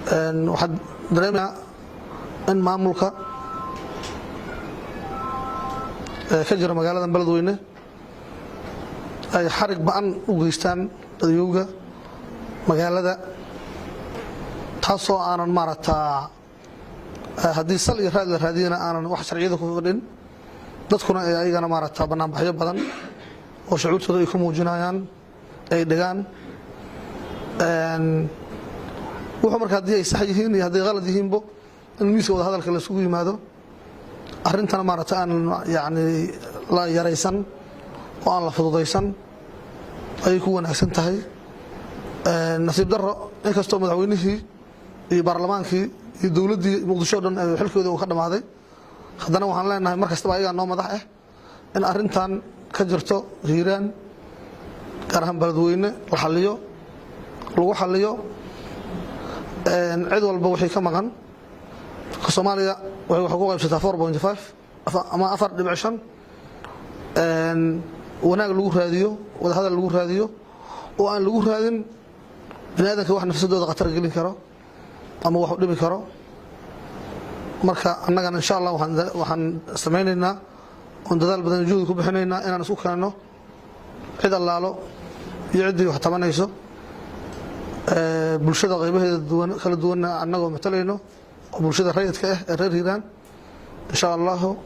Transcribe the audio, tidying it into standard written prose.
Waxaad dareemayaa in maamulka ka jira magaalada Beledweyne ay xarig ba'an u geystaan dadyowga magaalada, taasoo aanan maaragtaa haddii sal iyo raad la raadiyana aanan wax sharciyada ku fadhin, dadkuna ay ayagana maaragtaa banaanbaxyo badan oo shucuurtooda ay ku muujinayaan ay dhigaan. Wuxuu marka haddii ay sax yihiin iyo hadday qalad yihiinbo in miiska wada hadalka la isugu yimaado, arrintana maaragta aan yacni la yaraysan oo aan la fududaysan ayay ku wanaagsan tahay. Nasiib darro, inkastoo madaxweynihii iyo baarlamaankii iyo dowladdii Muqdisho o dhan xilkooda uu ka dhammaaday, haddana waxaan leenahay mar kastaba ayagaa noo madax ah in arrintan ka jirto Hiiraan, gaar ahaan Beledweyne, la xalliyo, lagu xalliyo cid walba wixii ka maqan. Soomaaliya waxay ku qaybsataa 4.5 ama 4.5. Wanaag lagu raadiyo, wadahadal lagu raadiyo, oo aan lagu raadin bini aadamka wax nafsadooda khatar gelin karo ama wax u dhimi karo. Marka annagana insha Allah waxaan samaynaynaa oon dadaal badan juhdi ku bixinaynaa inaan isku keenno cid allaalo iyo ciddii wax tabanayso, bulshada qaybaheeda duwan kala duwanna annagoo matalayno oo bulshada rayidka ah ee reer Hiiraan, insha Allahu.